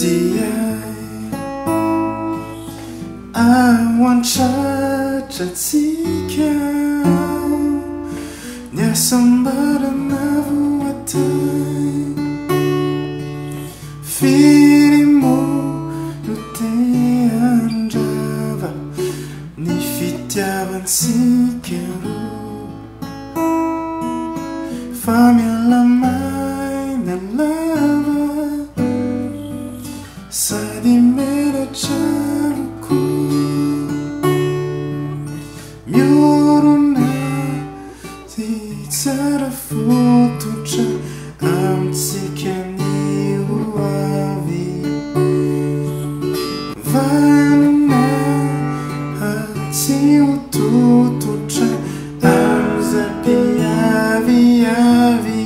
Dia ao an-tratrantsika ny hasambarana voatahy. Firy moa no te handrava ny fitiavantsika roa? Fa miala maina lava sady menatra koa. Miorina sy tsara fototra amintsika ny ho avy. Vanona tsy ho tototra amin'izay mpiaviavy.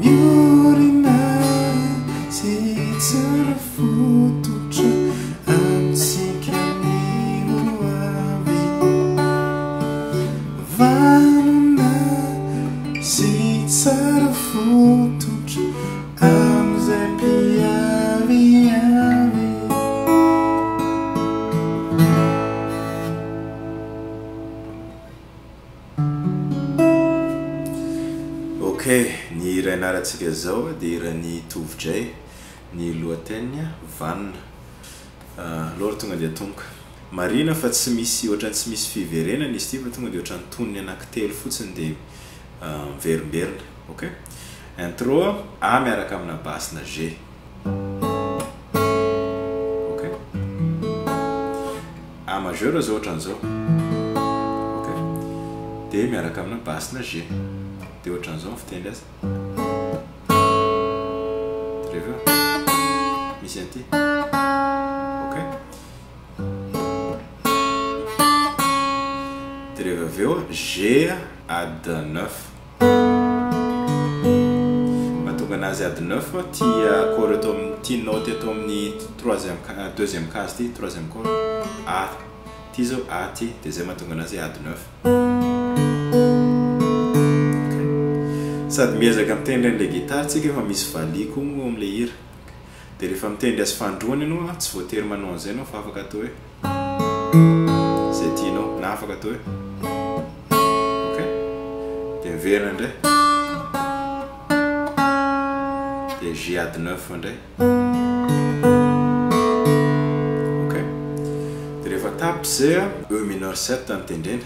Miorina sy tsara fototra amintsika ny ho avy. Vanona sy tsara fototra amin'izay mpiaviavy. Ok, ny hira ianarantsika izao dia hiran'i Tovo Jay, ny lohateniny Vanona. Aleo ary tonga dia atomboka. Marihina fa tsy misy ohatran'ny tsy misy fiverenana izy ity fa tonga dia ohatran'ny tonony anankitelo fotsiny dia miverimberina. Ok. Intro, A miaraka amina basse na G. Ok. A majeur zao ohatran'izao. Ok. Dia miaraka amina basse na G. Dia ohatran'izao ny fitendry azy. Rehefa misy an'ity. Ok. Dia rehefa avy eo G add 9. Mahatonga anazy add 9 ity accord eto amin'ny ity note eto amin'ny troisième deuxième case ity, troisième corde. A. Ity zao A ity, dia izay mahatonga anazy add 9. Ok. Sady miezaka mitendry an'ilay gitara tsika efa misy valiha koa moa amin'ilay hira. Dia rehefa mitendry azy fanindroany ianao tsy voatery manao an'izay ianao fa afaka atao hoe izay tianao na afaka atao hoe ok. Dia miverina indray. Dia G add 9 indray. Ok. Dia rehefa tapitra izay E mineur 7 no tendrena.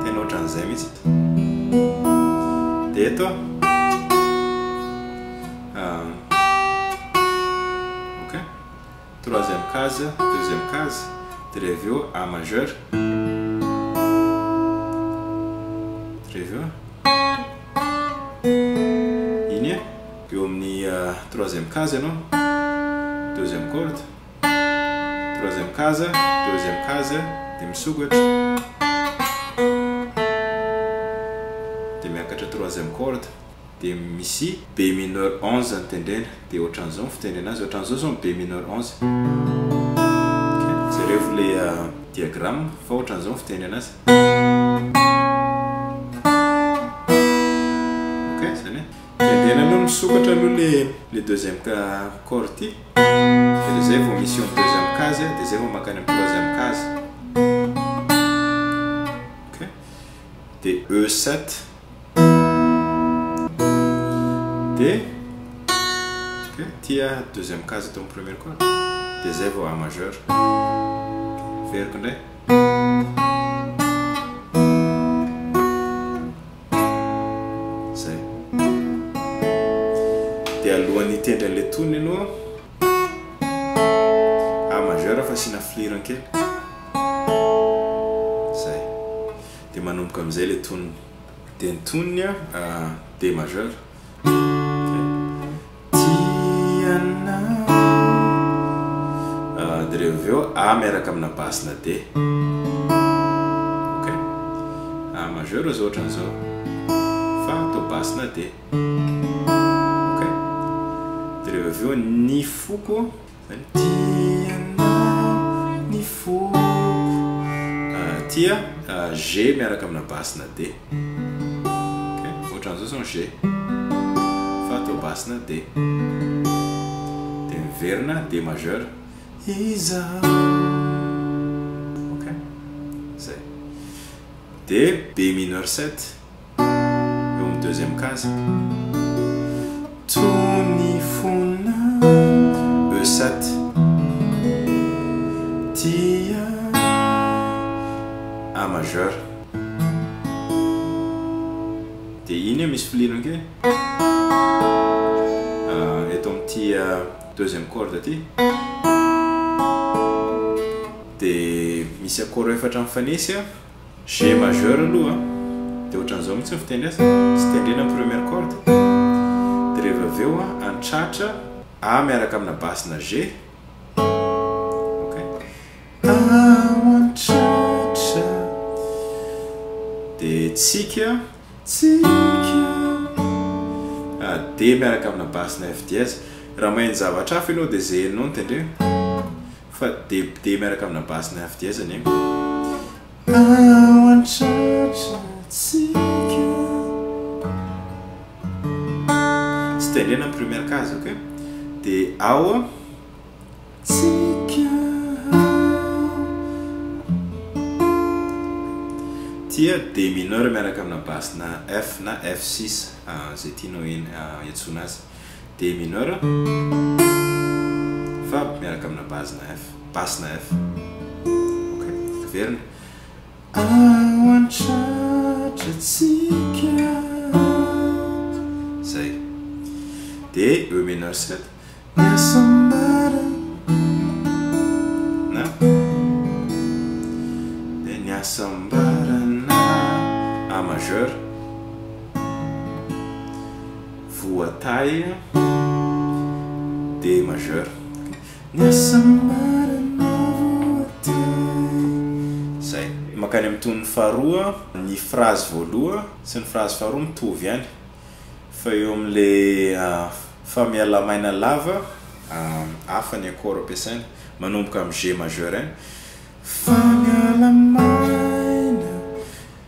Tena ohatran'izay mihitsy. Dia eto ok. Troisième case, deuxième case, dia rehefa avy eo A majeur. Dia rehefa avy eo iny eo amin'ny troisième case ianao, deuxième corde. Troisième case, deuxième case, dia misokatra. Dia miakatra troisième corde. Dia misy B mineur 11 no tendrena. Dia ohatran'izao ny fitendrena azy. Ohatran'izao izao ny B mineur 11. Ok, jerevo ilay diagramme fa ohatran'izao ny fitendrena azy. Ok, izany hoe tendrena aloha misokatra aloha ilay deuxième corde ity. Dia zay vao misy eo amin'ny deuxième case, dia zay vao mankany amin'ny troisième case. Ok. Dia E7. Dia ok, ity a deuxième case eto amin'ny première corde. Dia zay vao A majeur. Veriko indray. Zay. Dia alohan'ny hitendry an'ilay tonony ianao, A majeur fa asiana flirany kely. Zay. Dia manomboka amin'izay ilay tonony. Dia ny tonony D majeur. Tia anao. Dia rehefa avy eo A miaraka amina basse na D. Ok. A majeur zao ohatran'izao. Fa atao basse na D. Ok. Dia rehefa avy eo ny foko zany tia anao ny foko. Tia G miaraka amina basse na D. Ok. Ohatran'izao. Ohatran'izao zao ny G fa atao basse-na D. Dia miverina D majeur. Izaho. Ok. Zay. Dia B mineur 7 eo amin'ny deuxième case. Tony fona. E7. Tia. A majeur. Dia iny misy filirana kely. Eto amin'ity deuxième corde ity. Dia misy accord efatra mifanesy. G majeur aloha. Dia ohatran'izao mihitsy ny fitendry azy. Tsy tendrena ny première corde. Dia rehefa avy eo antratra A miaraka amina basse na G. Ok. Ao an-tratra. Dia tsika, tsika. D miaraka amina basse na F dièse. Raha mahay ny zavatra hafa ianao dia izay henonao no tendrena. Fa D, D miaraka amina basse na F dièse ny haiko. Ao an-tratra, tsika. Tsy tendrena ny première case, ok? Dia ao. Tsika. Tia D mineur miaraka amina basse na F na F6, izay tianao iantsoana azy. D mineur fa miaraka amina base na F, basse na F. Ok, averina. Ao an-tratra tsika. Zay. Dia E mineur 7. Ny hasambarana. Na. Dia ny hasambarana. A majeur. Voatahy. D majeur. Ny hasambarana voatahy. Zay. Mankany amin'ny tonony faharoa, ny phrase voaloha sy ny phrase faharoa mitovy ihany. Fa eo amin'ilay fa miala maina lava, hafa ny accord ampiasaina. Manomboka amin'ny G majeur ihany. Fa miala maina.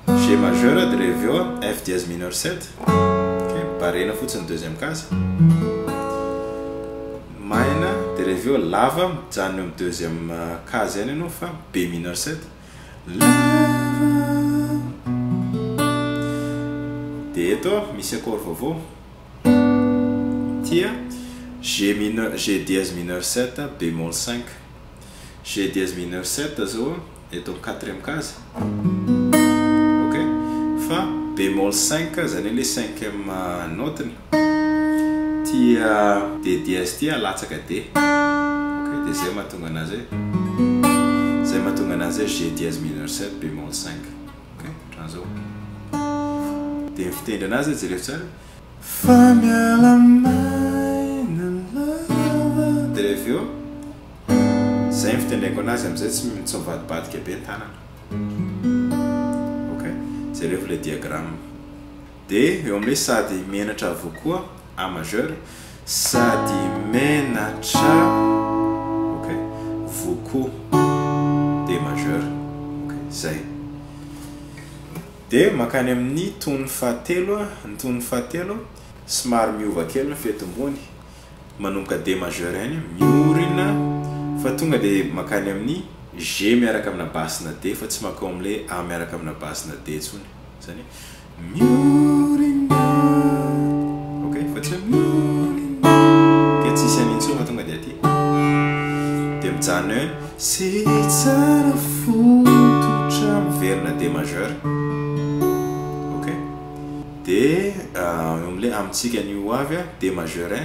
G majeur dia rehefa avy eo F dièse mineur 7. Ok, barena fotsiny deuxième case. Maina dia rehefa avy eo lava, mijanona eo amin'ny deuxième case ihany ianao fa B mineur 7. Lava. Dia eto misy accord vaovao. Tia G mineur, G dièse mineur 7, bémol 5. G dièse mineur 7 zao eto amin'ny quatrième case. Ok, fa bémol 5 zany hoe le cinquième note-ny. Tia D dièse ty alatsaka D. Ok, dia zay mahatonga anazy hoe, zay mahatonga anazy hoe G dièse mineur 7 bémol 5. Ok, ohatran'izao. Dia ny fitendry anazy jereo tsara. Fa miala maina lava. Dia rehefa eo, zay ny fitendreko anazy amin'izay tsy tsy mivadibadika be ny tanana. Ok, jereo ilay diagramme. Dia eo amin'ilay sady menatra avokoa, A majeur, sady menatra, ok, vokoa, D majeur. Ok, zay. Dia mankany amin'ny tonony fahatelo, ny tonony fahatelo somary miova kely ny fetombony, manomboka D majeur ihany, miorina fa tonga dia mankany amin'ny G miaraka amina basse na D fa tsy mankao amin'ilay A miaraka amina basse na D intsony. Zany hoe miorina, ok, fa tsy hoe miorina, dia tsisy an'iny intsony fa tonga dia aty. Dia mijanona eo sy tsara fototra, miverina D majeur. Ok, dia eo amin'ilay amintsika ny ho avy, D majeur 1,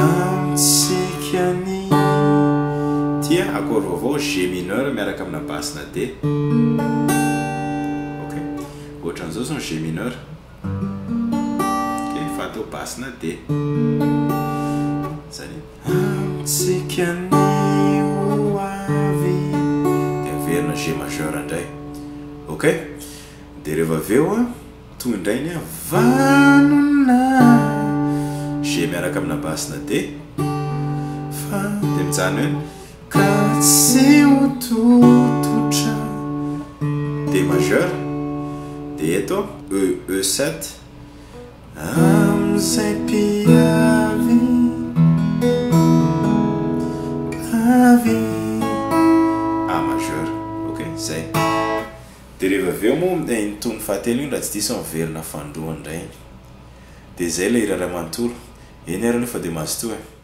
amintsika ny tia accord vaovao G mineur miaraka amina basse na D. Ok, ohatran'izao zao ny G mineur. Ok, fa atao basse na D. Zany hoe amintsika ny ho avy. Dia averina G majeur indray. Ok, dia rehefa avy eo toy indray ny vanona G miaraka amina basse na D. Fa dia mijanona eo ka tsy ho tototra. D majeur. Dia eto E, E7, Amin'izay mpiavy avy. A majeur. Ok, zay. Dia rehefa avy eo moa iny tonony fahatelo iny raha tsy diso miverina fanindroany indray iny. Dia zay ilay hira iray manontolo. Eny ary aloha fa dia mazotoa e.